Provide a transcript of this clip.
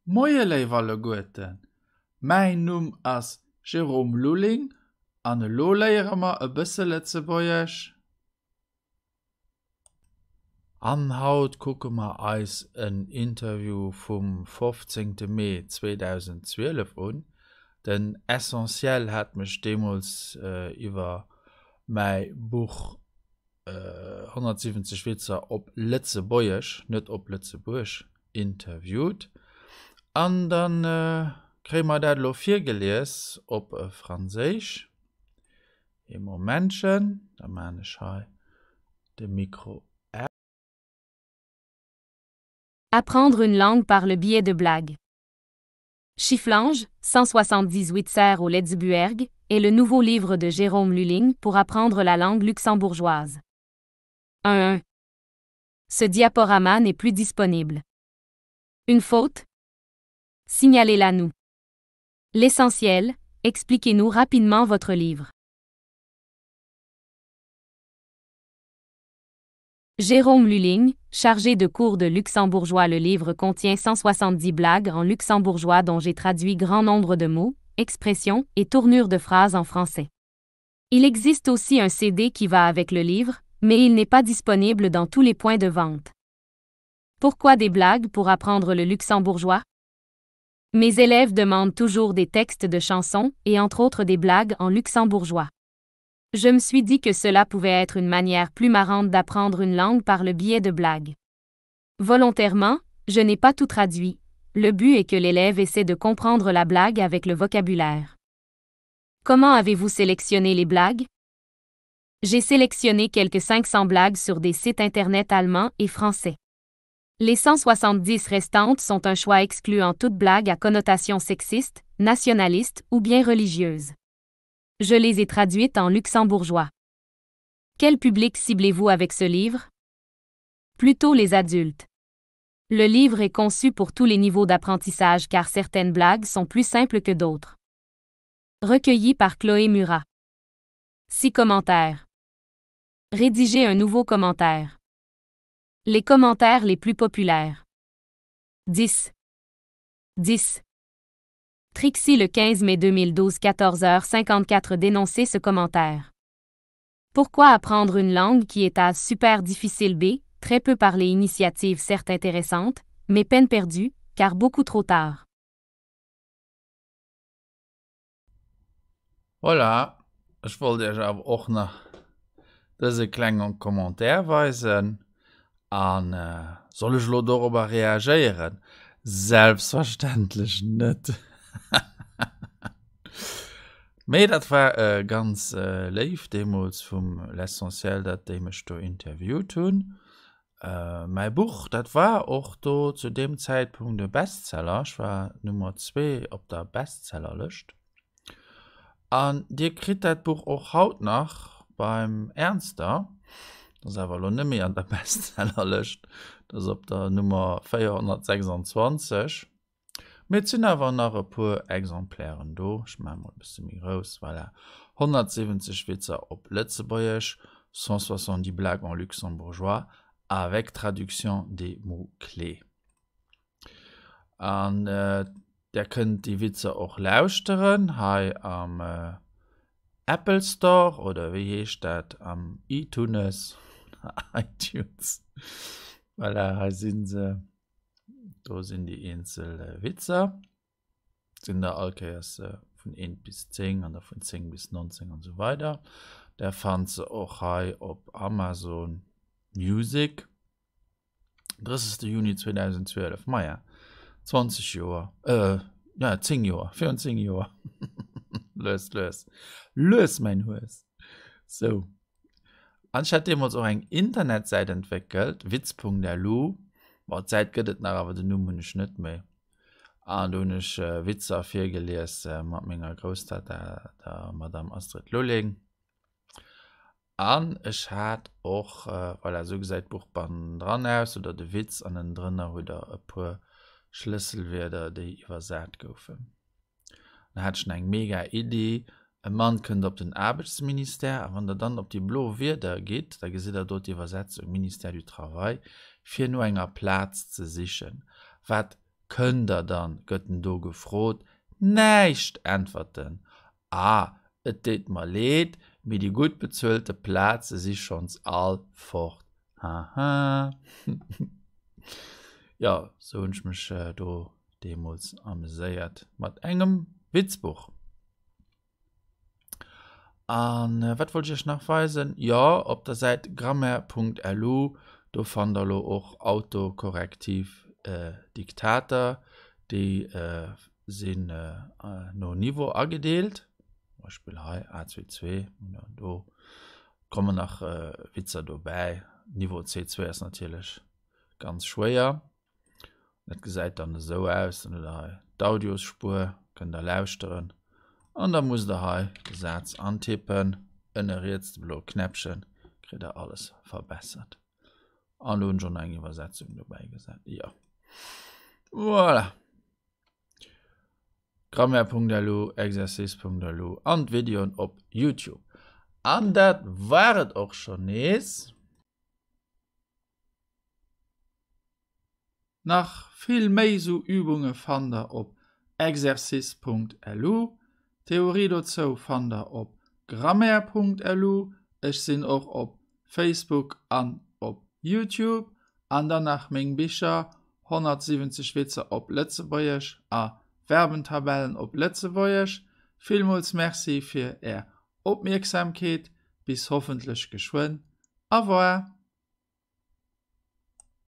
Moie léif alleguerten, mäin Numm ass Jérôme Lulling an elo léiere mer e bësse Lëtzebuergesch. An haut kucke mer eis en Interview vum 15 Mee 2012 un. Den Essentiel hat mech deemools iwwer mäi Buch 170 Witzer op Lëtzebuergesch, net op Lëtzebuerg, interviewt. An da kréie mer dat elo virgelies op Franséisch. Ee Momentchen, da maan ech hei de Mikro aus. Apprendre une langue par le biais de blagues. Schifflange, 170 Witzer au Letzebuerg, est le nouveau livre de Jérôme Lulling pour apprendre la langue luxembourgeoise. 1 1. Ce diaporama n'est plus disponible. Une faute Signalez-la nous. L'essentiel, expliquez-nous rapidement votre livre. Jérôme Lulling, chargé de cours de luxembourgeois Le livre contient 170 blagues en luxembourgeois dont j'ai traduit grand nombre de mots, expressions et tournures de phrases en français. Il existe aussi un CD qui va avec le livre, mais il n'est pas disponible dans tous les points de vente. Pourquoi des blagues pour apprendre le luxembourgeois? Mes élèves demandent toujours des textes de chansons et entre autres des blagues en luxembourgeois. Je me suis dit que cela pouvait être une manière plus marrante d'apprendre une langue par le biais de blagues. Volontairement, je n'ai pas tout traduit. Le but est que l'élève essaie de comprendre la blague avec le vocabulaire. Comment avez-vous sélectionné les blagues? J'ai sélectionné quelques 500 blagues sur des sites internet allemands et français. Les 170 restantes sont un choix excluant toute blague à connotation sexiste, nationaliste ou bien religieuse. Je les ai traduites en luxembourgeois. Quel public ciblez-vous avec ce livre? Plutôt les adultes. Le livre est conçu pour tous les niveaux d'apprentissage car certaines blagues sont plus simples que d'autres. Recueilli par Chloé Murat. 6 commentaires. Rédiger un nouveau commentaire. Les commentaires les plus populaires. 10. 10. Trixie le 15 mai 2012 14h54 Dénoncer ce commentaire. Pourquoi apprendre une langue qui est à super difficile B, très peu parlée initiative certes intéressante, mais peine perdue, car beaucoup trop tard. Voilà, ech wollt iech awer och nach dëse klenge Commentaire weisen. An soll ech elo dorobber reagéieren? Selbstverständlech net. Mee dat war ganz léif deemools vum L'Essentiel, dat déi mech do interviewt hunn. Mäi Buch, dat war och do zu deem Zäitpunkt e Bestseller. Ech war Nummer zwee op der Bestsellerlëscht. An Dir kritt dat Buch och haut nach beim Ernster. Dat ass awer elo net méi an der Bestsellerlëscht, dat ass op der Nummer 426. Mee et sinn awer nach e puer Exemplairen do. Ech maache mol e bësse méi grouss, voilà. 170 Witzer op Lëtzebuergesch, 170 blagues en luxembourgeois avec traduction des mots clés. An där kënnt déi Witzer och lauschteren hei am Apple Store oder wéi heescht dat am iTunes, iTunes. Voilà, hei si se. Do sinn déi eenzel Witzer. Sinn der all Kéiers vun 1 bis 10 an da vun 10 bis 19 an esou weider. Der fannt se och hei op Amazon Music. 30. Juni 2012, maja 20 Joer, äh, ja 10 Joer, virun 10 Joer. Lues, lues, lues mäin Hues. Sou. An ech hat deemools och eng Internetsäit entwéckelt, witz.lu. Bon, d'Säit gëtt et nach, awer den Numm hunn ech net méi. An do hunn ech Witzer virgelies mat menger Grousstata, der Madame Astrid Lulling. An ech hat och, voilà, esou gesäit d'Buch bannendran aus, oder de Witz, an ënnendrënner hutt der e puer Schlësselwierder, déi iwwersat goufen. Da hat ech nach eng mega Iddi, E Mann kënnt op den Aarbechtsministère a wann der dann op déi blo Wierder gitt, da gesitt der do d'Iwwersetzung Ministère du Travail, fir no enger Plaz ze sichen. Wat. Kënnt der dann, gëtt en do gefrot, näischt äntwerten? Ah, et deet mer leed, mee déi gutt bezuelte Plaze si schonns all fort. Haha. Jo, sou hunn ech mech do deemools ameséiert mat engem Witzbuch. An wat wollt ech iech nach weisen? Jo, op der Säit grammaire.lu, do fannt der elo och autokorrektiv Diktater, déi sinn no Niveau agedeelt. Zum Beispill hei A22, do kommen nach Witzer dobäi. Niveau C2 ass natierlech ganz schwéier. Dat gesäit dann esou aus, dann hutt der hei d'Audiosspuer, kënnt der lauschteren an da musst der hei de Saz antippen, ënne riets de bloe Knäppchen, kritt der alles verbessert. An do hunn ech och nach eng Iwwersetzung dobäi gesat, jo. Voilà. Grammaire.lu, Exercice.lu an d'Videoen op Youtube. An dat war et och schonn nees. Nach vill méi sou Übunge fannt der op exercice.lu. D'Theorie dozou fannt der op grammaire.lu. Ech sinn och op Facebook an op Youtube. An dann nach meng Bicher 170 Witzer op Lëtzebuergesch a Verbentabellen op Lëtzebuergesch. Villmools Merci fir är Opmierksamkeet. Bis hoffentlech geschwënn. Au revoir!